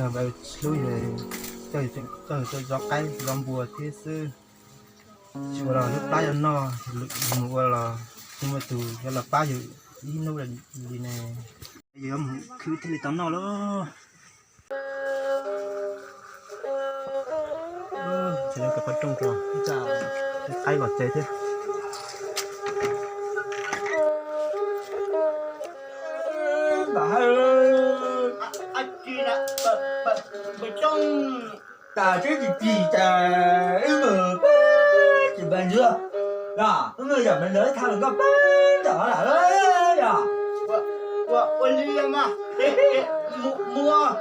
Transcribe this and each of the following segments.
Hlub yus, coj yus tuaj zov qaib zov npua thiab xwb. Tsis ua los lub plab yuav noj, mus ua los tsis muaj tus yuav los pab yus ib hnub li ne. Yus yuav mus khwv thiaj li tau noj lauj. Qhov rooj, qaib los tsev thiab. Tas tib tsis plig tas wb mus pab tsis npaj ntswg, wb mus yam npaj ntswg ib thaj los nkauj pab nram lawm yog. Ua li mas, mus, mus, mus.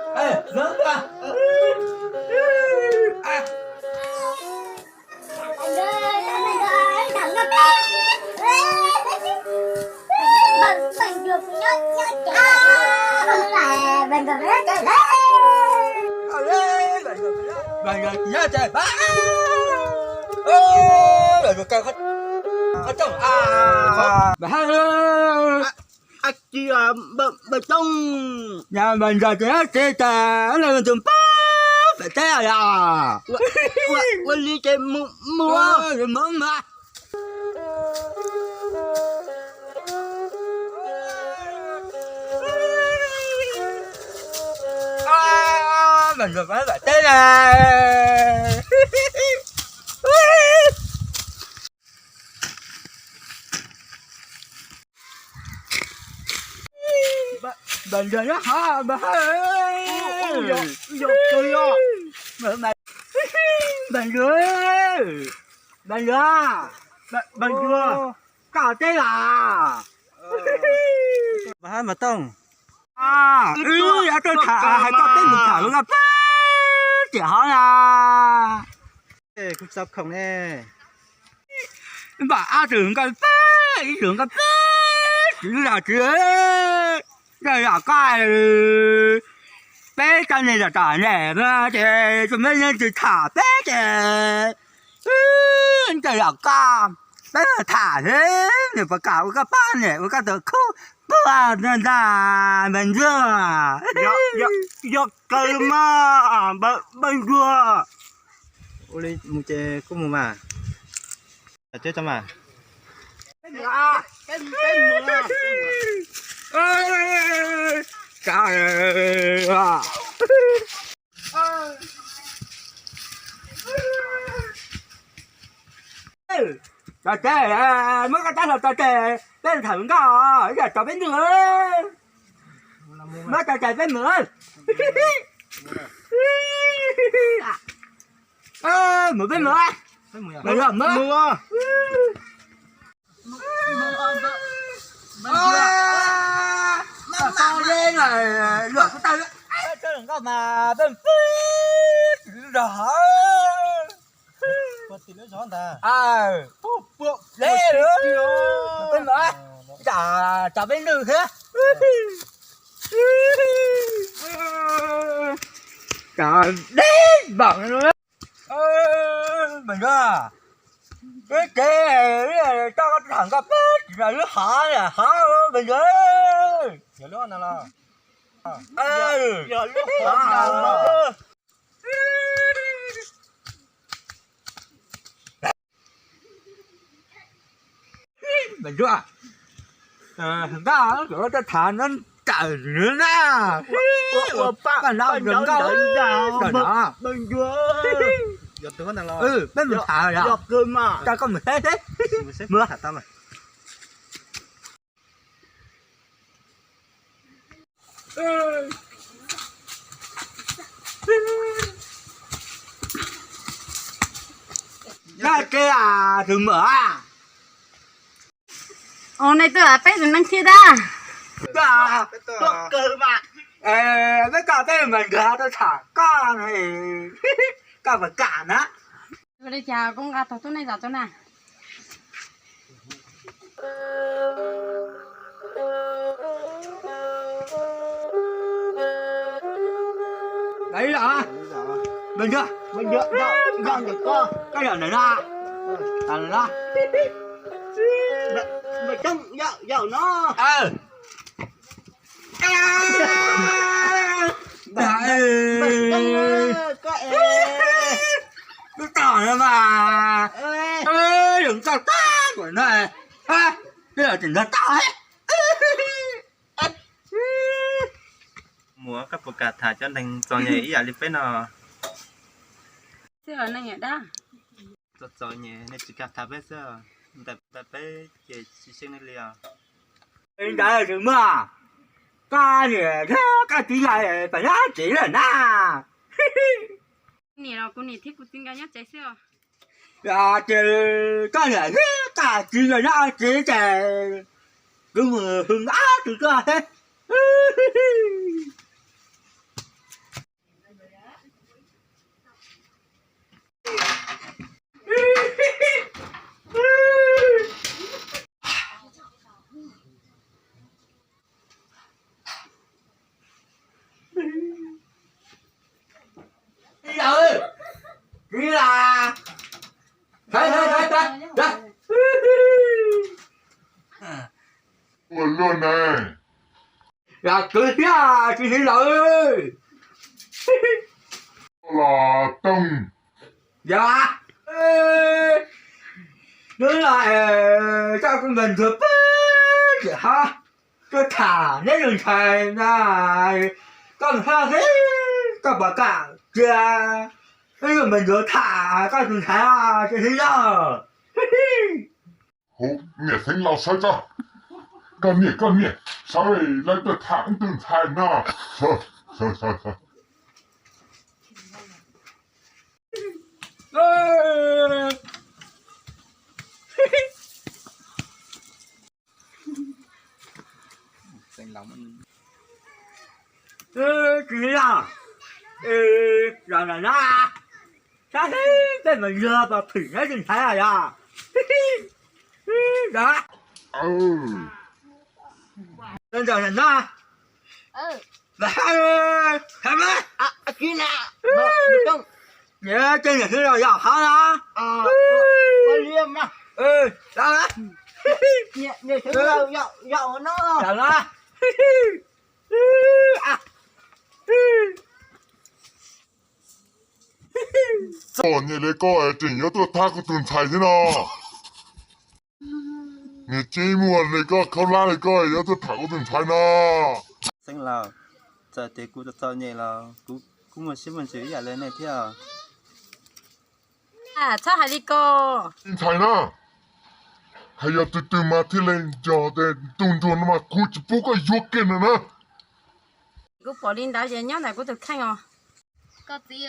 Npawg Tooj, npawg Tooj, pab pab teb os. Ua li ces mus mus. Npawg Tooj, pab pab teb os. Npawg Ntsuag nyob hov npawg. Npawg Ntsuag, npawg Ntsuag, npawg Ntsuag, koj teb los? Npawg Tooj, wb yuav tuaj tham, hais koj peb mus tham lub koj pab tiam hov na. Kuv tsis tau khoom ne. Npam ab tug nkaus peb, ib tug nkaus peb, tsis zam tsis zam koj. Peb cov neeg zam tom ntej ces tus me neeg tsis tham peb ces ncaws zam koj. Peb tham thiab nws puas kam ua koj pab ne, ua koj tus khub puag ntag npawg Ntsuag. Yog kawg mas npawg Ntsuag. Ua li mus ces kuj mus mas. Ceb tso mas. Tso tseg, muab koj rab hlau tso tseg, peb tham nkauj, ib yam tso peb nug. Muab tso tseg peb mus. Mus peb mus. Mus. Nkauj mas peb mus peb tsis zog. Peb mus, tsam peb nug thiab. Tsam deb npaum no. Npawg Ntsuag, wb ces wb coj koj tham nkauj peb tsis zog, wb hav hav npawg Ntsuag. Npawg Ntsuag, nkauj, koj tham no nrawm na. Paj ntaub nkauj, peb mus tham, koj mus saib seb. Nyob tsev tus muam. Ua nej twb peb tus neeg thiab tab. Peb coj peb tus muam nkawd tuaj tham koj, koj puas kam na? Ua li cas koj nqa tog tub neej zam tuaj na? Npawg Ntsuag, koj zam ntawm no, tas ntawm no. Npawg Tooj, yog no. Tau no mas, zoo tau tag kuv no, twb yog tsis nrog tau. Muam, koj puas kam tham cov neeg txom nyem ib yam li peb no? Xwb os neej dab. Txom txom nyem nej tsis kam tham peb xwb, ntais peb ces tsis seej nej li os. Li ntawd tsis muaj, koj niam thiab koj txiv yog pab nyob tsev lawm na. Niam los kuv niam thiab kuv txiv nkawd nyob tsev xwb os. Ces koj niam thiab koj txiv nkawd nyob tsev ces kuv mus hwm ob tug koj thiab. Ib zaug, kwv la, thov thov thov thov. Ua luaj na. Yog kwv thiab tsis hwv lawm. Los toog. Yog, hnub no koj kuj npawg ntsuag pab tsis hab, tuaj tham neb tus ntxhais na, koj mus hlob xwb koj puas kam cia wb npawg ntsuag tham koj tus ntxhais tsis hwv lawm? Hu niam Xeev Laus sawv tso, koj niam koj niam sawv lawv tuaj tham wb tus ntxhais no. Tsis yog, yog na, sab xwb tej mas yog pas phim neb tus ntxhais yog. Ntawm no, ces niam xwb los yog hov na. Txom nyem li koj tseem yuav tuaj tham kuv tus ntxhais thiab no. Niag tseeb muag li koj, khaub hlab li koj yuav tuaj tham kuv tus ntxhais no. Xeev Laus, txawm tias kuv txom txom nyem los kuv kuj muaj siab muaj ntsws ib yam li nej thiab. Txhob hais li ko. Me ntxhais na, hais yog twg twg mas thiaj li nco tias tus ntsuag no mas kuv tsis pub koj yuav kiag nws na. Kuv pom li ntawd ces nyob ntawm kuv tus kheej os. Koj txiv,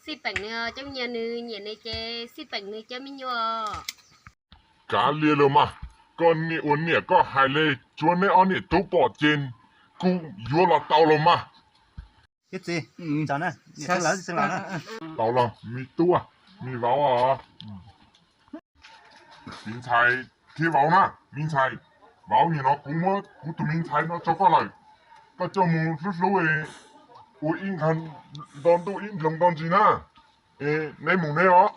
xij peem nws, cov me nyuam nws nyiam nws ces xij peem nws cov me nyuam. Kav liam los mas, koj niam ua niam koj hais li, tsuav neb ob niam tub pom ces kuv yuav los tau los mas. Txiv, tau los me tub, me vauv, me ntxhais thiab vauv na, me ntxhais, vauv, nim no kuv muab kuv tus me ntxhais no rau koj lawm, koj coj mus hlub hlub, ua ib nqag nto ntuj ib nploog nto ntsis na, es neb mus neb os.